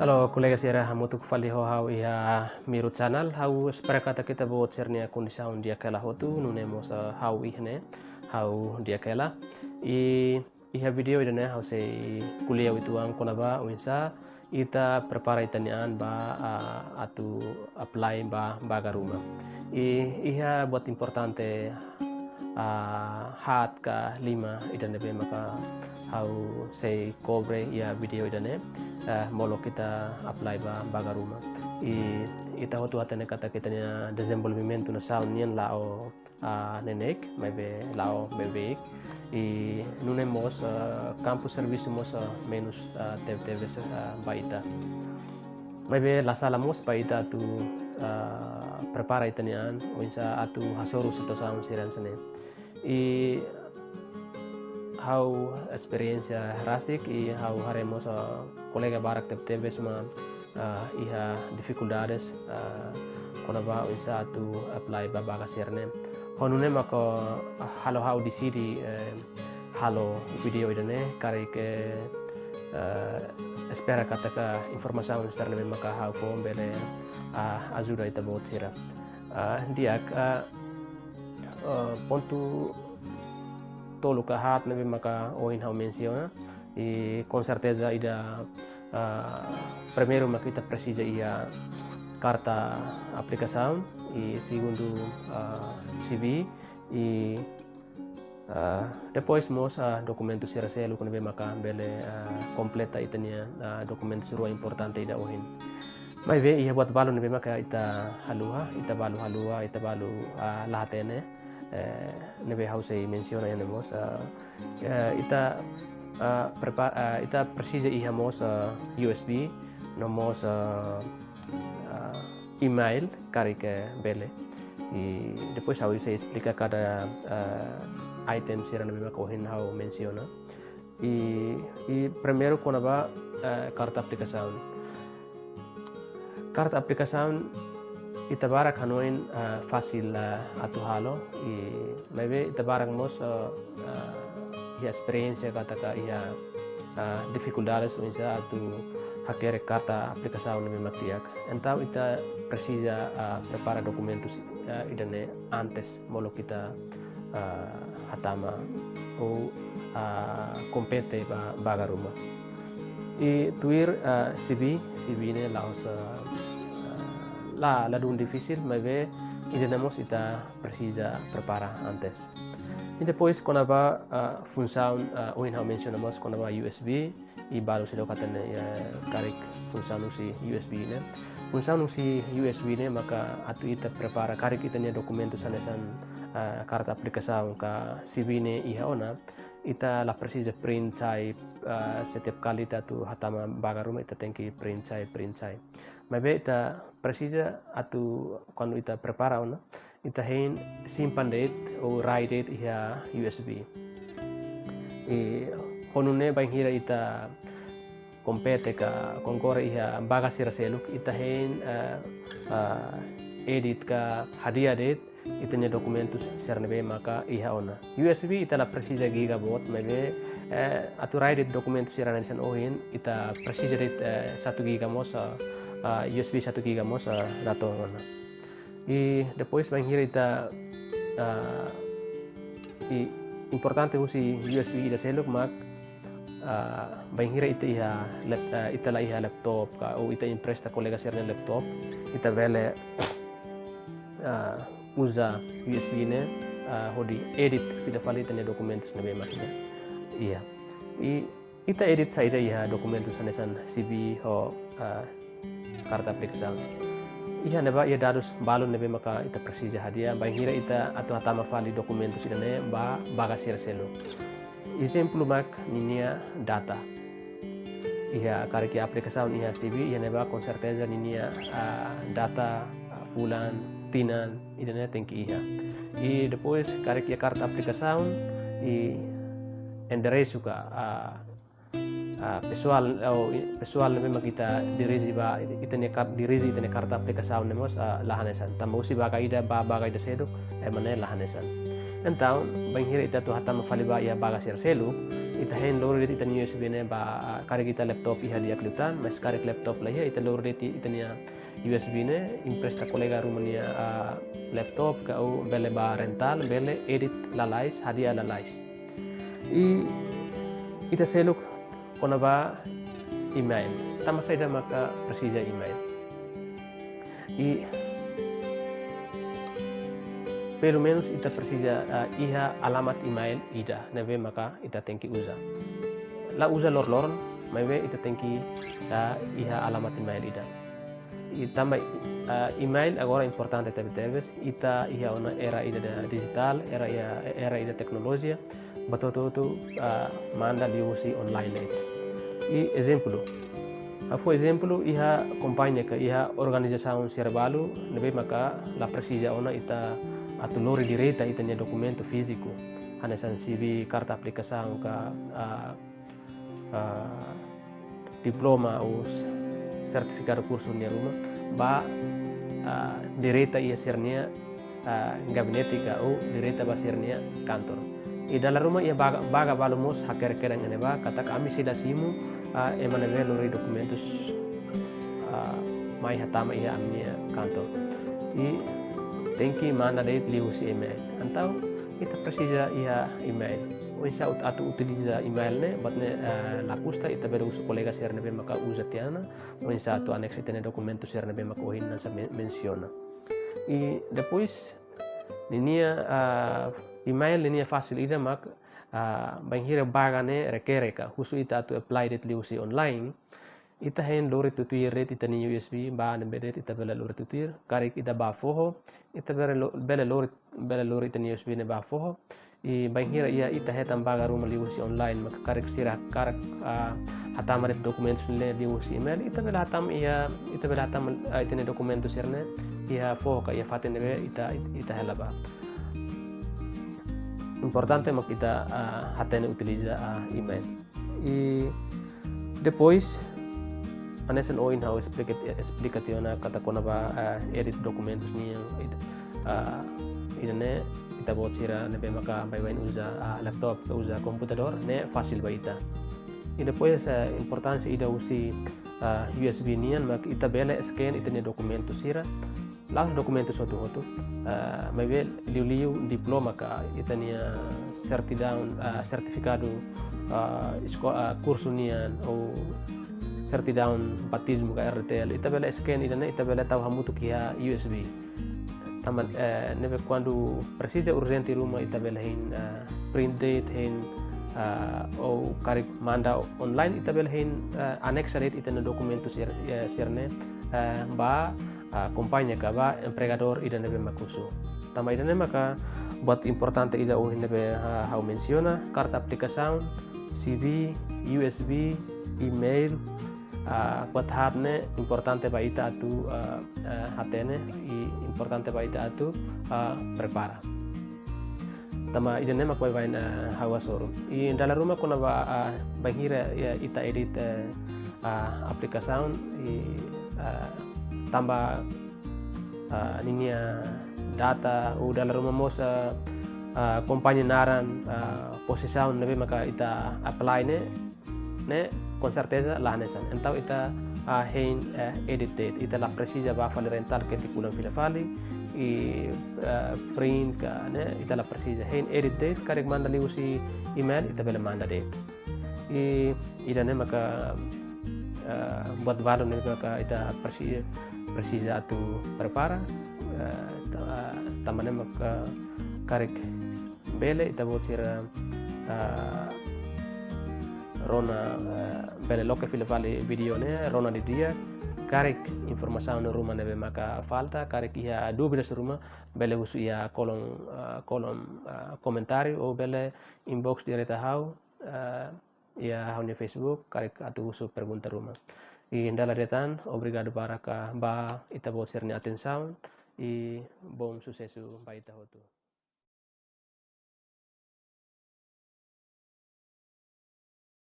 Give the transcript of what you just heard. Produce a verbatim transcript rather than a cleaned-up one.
Halo kolega sira, hamutuk fali ho ha'u iha Miru Channel. Ha'u espera katak ita-boot sira-nia kondisaun di'ak hela hotu, nune'e mós, eh, ha'u iha ne'e, ha'u di'ak hela. I iha vídeo ida-ne'e ha'u sei ko'alia uitoan kona-ba oinsá ita prepara ita-nia an ba, ah, atu apply ba vaga ruma. I iha buat importante, ah, haat ka lima ida ne'ebé maka ha'u sei kobre iha vídeo ida-ne'e, eh, molok ita apply ba vaga ruma. I ita hotu hatene katak ita-nia dezenvolvimentu nasaun nian la'o, ah, neineik, maibé la'o beibeik. I nune'e mós, eh, kampu servisu mós, eh, menus, eh, teb-tebes, eh, ba ita. Maibé la sala mós ba ita atu, eh, prepara ita-nia an oinsá atu hasoru situasaun sira hanesan ne'e. I ha'u esperiénsia rasik, i ha'u haree mós, eh, kolega barak teb-tebes mak, eh, iha difikuldades, eh, kona-ba oinsá atu apply ba vaga sira-ne'e. Ho nune'e maka halo ha'u deside, eh, halo vídeo ida-ne'e, karik, eh, eh, espera katak informasaun sira ne'ebé maka ha'u fó bele, ah, ajuda ita-boot sira. Ah, di'ak, ah, eh, pontu tolu ka haat ne'ebé maka ohin ha'u mensiona, i konserteza ida, ah, primeiru mak ita presiza iha karta aplikasaun, i segundu, ah, C V, i, ah, depois mós, ah, dokumentu sira seluk ne'ebé maka bele, ah, kompleta ita-nia, ah, dokumentu sira importante ida ohin. Maibé iha buat balu ne'ebé maka ita haluha, ita balu haluha, ita balu, ah, la hatene, eh, ne'ebé ha'u sei mensiona iha ne'e mós, ah, eh, ita, ah, prepa-, ah, ita presiza iha mós, ah, U S B, no mós, ah, ah, email, karik bele. I depois ha'u sei esplika kada, ah, item sira ne'ebé maka ohin ha'u mensiona. I, i primeiru kona-ba, eh, karta aplikasaun. Karta aplikasaun ita barak hanoin, eh, fasil, eh, atu halo, i maibé ita barak mós, eh, eh, iha esperiénsia katak iha, eh, difikuldades oinsá atu hakerek karta aplikasaun ne'ebé mak di'ak. Entaun ita presiza, eh, prepara dokumentus, eh, ida-ne'e antes molok ita, ah, hatama ou, ah, kompete ba vaga ruma. I tuir, ah, C V, C V ne'e la'ós, ah, ah, la, ladún difisil, maibé ida-ne'e mós ita presiza prepara antes. I depois kona-ba, ah, funsaun, ah, ohin ha'u mensiona mós kona-ba U S B, i balu seidauk hatene, eh, karik funsaun husi U S B ne'e. Funsaun husi U S B ne'e maka atu ita prepara karik ita-nia dokumentus hanesan, eh, karta aplikasaun ka C V ne'e iha ona, ita la presiza print sai, eh, setiap kali ita atu hatama vaga ruma ita tenke print sai, print sai. Maibé ita presiza atu kuandu ita prepara ona, ita hein simpan de'it ou rai de'it iha U S B. I ho nune'e bainhira ita kompete ka konkorre iha vaga sira seluk, ita hein, eh, eh, edit ka hadi'a de'it ita-nia dokumentus sira ne'ebé maka iha ona. U S B ita la presiza giga boot, maibé, eh, atu rai de'it dokumentus sira hanesan ohin, ita presiza de'it, eh, satu giga mós, eh, eh, U S B satu giga mós, eh, natoon ona. I depois bainhira ita, ah, i importante husi U S B ida seluk mak, ah, bainhira ita iha lap-, ah, ita la iha laptop ka, ou ita empresta kolega sira-nia laptop, ita bele, ah, uza U S B ne'e, ah, hodi edit fila fali ita-nia dokumentus ne'ebé mak iha. Iya. I ita edit saida iha dokumentus hanesan C V ho, ah, karta aplikasaun. Iha ne'ebá iha dadus balu ne'ebé maka ita presiza hadi'a, bainhira ita atu hatama fali dokumentus ida-ne'e ba vaga sira seluk. Ezemplu mak ninia data. Iha karik iha aplikasaun iha C V, iha ne'ebá konserteza ninia, ah, data, ah, fulan, tinan, ida-ne'e tenke iha. I depois karik iha karta aplikasaun, i enderesu ka, ah, ah, pesoál, ou i-, pesoál ne'ebé mak ita dirije ba, ita-nia kar-, dirije ita-nia karta aplikasaun ne'e mós, ah, la hanesan. Tanba husi vaga ida ba vaga ida seluk, ema ne'e la hanesan. Entaun, bainhira ita atu hatama fali ba iha vaga sira seluk, ita hein lori de'it ita-nia U S B ne'e ba, ah, karik ita laptop iha di'ak liután, mas karik laptop la iha, ita lori de'it ita-nia U S B ne'e, empresta kolega ruma nia, ah, laptop ka ou bele ba rental, bele edit lalais, hadi'a lalais. I ita seluk kona-ba email. Tanba saida maka presiza email? I pelumenus ita presiza, ah, iha alamat email ida ne'ebé maka ita tenke uza. La uza loroloron, maibé ita tenke, ah, iha alamat email ida. I tanba, ah, email agora importante tebetebes, ita iha ona era ida dijitál, era iha, era ida teknolojia, buat hotu-hotu, ah, manda liuhusi online de'it. I ezemplu, ha'u fó ezemplu iha kompañia ka iha organizasaun sira balu ne'ebé maka la presiza ona ita atu lori direta ita-nia dokumentu fíziku, hanesan C V, karta aplikasaun ka, ah, ah, diploma ou s-, sertifikadu kursu nia ruma, ba, ah, direta iha sira-nia, ah, gabinete ka ou direta ba sira-nia kantor. I dala ruma iha baga, baga balu mós hakerek kedan iha ne'ebá, katak ami sei la simu, ah, ema ne'ebé lori dokumentus, ah, mai hatama iha ami-nia kantor. I tenke manda de'it liuhusi email. Entaun ita presiza iha email. Oinsá ut-, atu utiliza email ne'e, buat ne'e, eh, la kusta, ita bele husu kolega sira ne'ebé maka uza tiha ona, oinsá atu aneksa ita-nia dokumentu sira ne'ebé maka ohin hanesan men-, mensiona. I depois, ninia, ah, email ninia fasil ida mak, ah, bainhira baga ne'e rekere ka husu ita atu apply de'it liuhusi online, ita hein lori tutuir de'it ita-nia U S B ba ne'ebé de'it ita bele lori tutuir, karik ita bá foho, ita bele lo-, bele lori, bele lori ita-nia U S B ne'e bá foho. I bainhira iha ita hetan baga ruma liuhusi online, maka karik sira hakarak, ah, hatama de'it dokumentus ne'e liuhusi email, ita bele hatama iha, ita bele hatama, ah, ita-nia dokumentu sira-ne'e iha foho ka iha fatin ne'ebé ita, ita hela ba. Importante mak ita, ah, hatene utiliza, ah, email. I depois, hanesan ohin ha'u esplika, esplika tiha ona katak kona-ba, ah, edit dokumentus nian, id-, ah, ida-ne'e ita-boot sira ne'ebé maka baibain uza, ah, laptop, uza komputadór, ne'e fasil ba ita. I depois, ah, importánsia ida husi, ah, U S B nian, mak ita bele scan ita-nia dokumentu sira, la'ós dokumentu hotu-hotu, ah, maibé liuliu diploma ka ita-nia sertidaun, ah, sertifikadu, ah, esko-, ah, kursu nian ou sertidaun batizmu ka R D T L, ita bele scan ida-ne'e, ita bele tau hamutuk iha U S B. Tanba, eh, ne'ebé kuandu presiza urjente ruma ita bele hein, ah, print de'it, hein, ah, ou karik manda online, ita bele hein, ah, aneksa de'it ita-nia dokumentu sira, eh, sira-ne'e, eh, ba, ah, kompañia ka ba empregadór ida ne'ebé mak husu. Tanba ida-ne'e maka buat importante ida ohin ne'ebé, ah, ha'u mensiona, karta aplikasaun, C V, U S B, email, ah, buat haat ne'e importante ba ita atu, ah, ah, hatene, i importante ba ita atu, ah, prepara. Tanba ida-ne'e mak baibain, ah, ha'u hasoru. I dala ruma kona-ba, ah, bainhira, ya, ita edit, eh, ah, aplikasaun, i, ah, tanba, ah, ninia data, ou dala ruma mós, ah, ah, kompañia naran, ah, pozisaun ne'ebé maka ita apply ne'e, ne'e, konserteza la hanesan. Entaun ita, ah, hein, eh, edit de'it. Ita la presiza bá fali rental ketik ulang fila fali, i, eh, print ka, ne'e, ita la presiza. Hein edit de'it, karik manda liuhusi email, ita bele manda de'it. I ida-ne'e maka, eh, buat balu ne'e maka ita presi-, presiza atu prepara, eh, ta-, tanba ne'e maka karik bele ita-boot sira, ah, rona, ah, bele loke fila fali vídeo ne'e, rona didi'ak, karik informasaun ruma ne'ebé maka falta, karik iha dúvidas ruma, bele husu iha kolom, ah, kolom, ah, komentáriu, ou bele inbox direta ha'u, ah, iha ha'u-nia Facebook, karik atu husu pergunta ruma. I dala ida tan, obrigadu barak ba ita-boot sira-nia atensaun, i bom susesu ba ita hotu.